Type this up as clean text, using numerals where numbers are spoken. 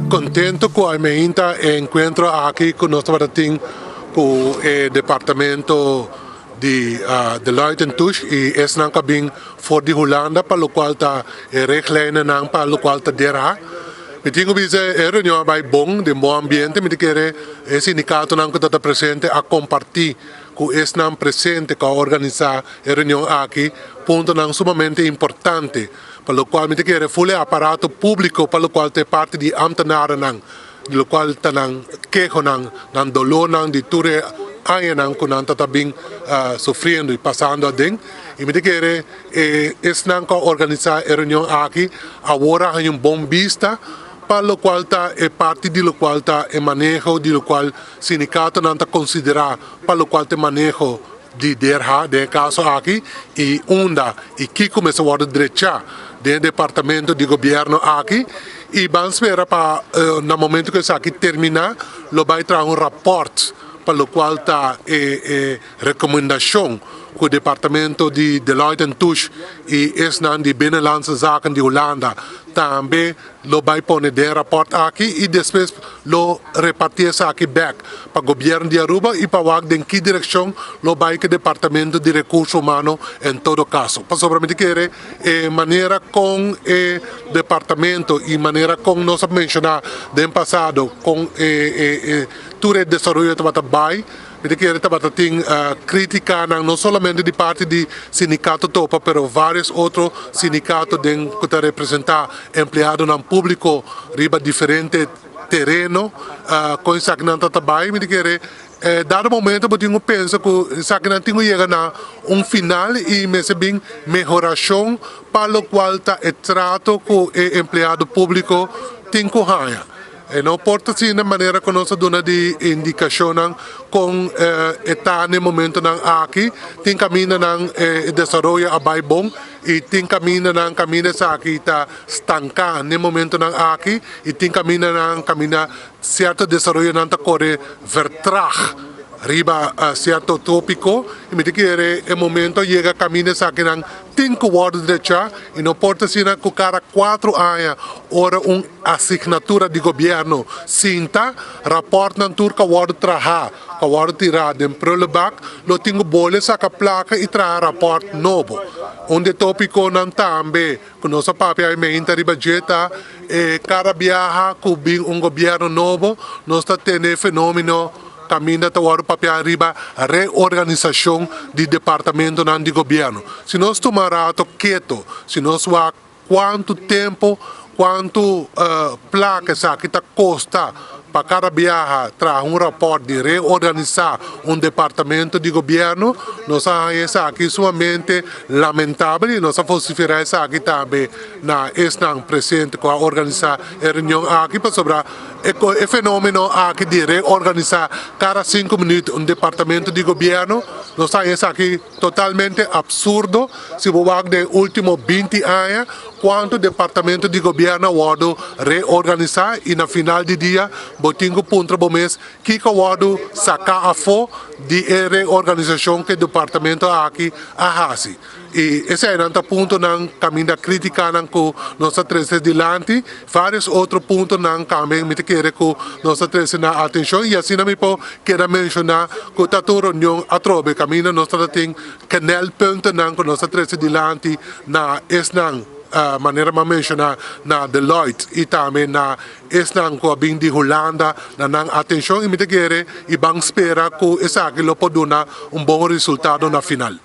contento cu e encuentro aki cu nos tabatin cu e departamento di Deloitte en Touche y esnan cu a bin for di Hulanda pa locual ta e richtlijnennan pa locual ta DRH. Mi tin cu bisa e reunion a bay bon, den bon ambiente. Mi ta kere e sindicatonan cu ta presente a comparti cu esnan presente cu a organisa e reunion aki puntonan sumamente importante pa locual mi ta kere full e aparato publico pa locual ta e parti di ambtenarennan di locual ta nan kehonan, nan dolornan di tur e añanan cu nan ta ta bin sufriendo y pasando aden. Y mi ta kere e esnan cu a organisa e reunion aki awor a haña un bon bista pa locual ta e parti di locual ta e maneho di locual sindicatonan ta considera pa locual ta e maneho di DRH den e caso aki y unda y kico mester wordo drecha den e departamento di gobierno aki y ban spera pa na momento cu esaki termina lo bay traha un rapport pa locual ta e recomendacion cu departamento di Deloitte en Touche y esnan di Binnenlandse Zaken di Hulanda tambe lo bay pone den e rapport aki y despues lo reparti esaki bek pa gobierno di Aruba y pa wak den ki direccion lo bay cu e departamento di Recurso Humano en todo caso. Pasobra mi ta kere e manera con e departamento y manera con nos a menciona den pasado con e tur e desaroyo tabata bay. Mi ta kere tabata tin criticanan no solamente di parti di sindicato Topa pero varios otro sindicato den cu ta representa empleadonan publico riba diferente tereno con esakinan ta ta bay. Mi ta kere dado momento bo tin cu pensa cu esakinan tin cu yega na un final y mester bin mehoracion pa locual ta e trato cu e empleado publico tin cu haya. E no por ta asina manera ku nos a duna di indikashonnan kon e ta na e momentonan aki. Tin kamindanan e desaroyo a bai bon i tin kamindanan kaminda esaki ta stanká na e momentonan aki i tin kamindanan kaminda sierto desaroyonan ta kore vertrag riba sierto topiko i mi ta kere e momento a yega kaminda esakinan tin ku wòrdu drechá i no por ta asina ku kada kuatro aña ora un Asignatura di gobierno sinta, raportnan tur ka wordo traha, ka wordo tira den prullenbak, lo tin ku bole saka plaka i traha raport nobo. Un di e topiconan tambe ku nos a papia meinta riba dje ta e kada biaha ku bin un gobierno nobo nos ta tene e fenomeno kaminda ta wordo papia riba reorganisacion di departamentonan di gobierno. Si nos tuma rato keto, si nos wak Cuanto tempo, cuanto placa esaki ta costa pa cada biaha traha un rapport di reorganisa un departamento di gobierno? Nos a haña esaki sumamente lamentabel y nos a vocifera esaki tambe na esnan presente cu a organisa e reunion aki pasobra e fenomeno aki di reorganisa cada cinco minuut un departamento di gobierno, nos ta haña esaki Totalmente absurdo si bo wak den ultimo 20 aña cuanto departamento di gobierno a wordo reorganisa y na final di dia bo tin cu puntra bo mes kico a wordo saca afo di e reorganisacion cu e departamento aki a haci. Y eseinan ta puntonan caminda criticanan cu nos ta trece dilanti. Varios otro puntonan tambe mi ta kere cu nos ta trece na atencion y asina mi por keda menciona cu ta tur reunion atrobe caminda nos ta tin knelpuntennan cu nos ta trece dilanti na esnan manera mi a menciona na Deloitte y tambe na esnan cu a bin di Hulanda na nan atencion y mi ta kere y ban spera cu esaki lo por duna un bon resultado na final.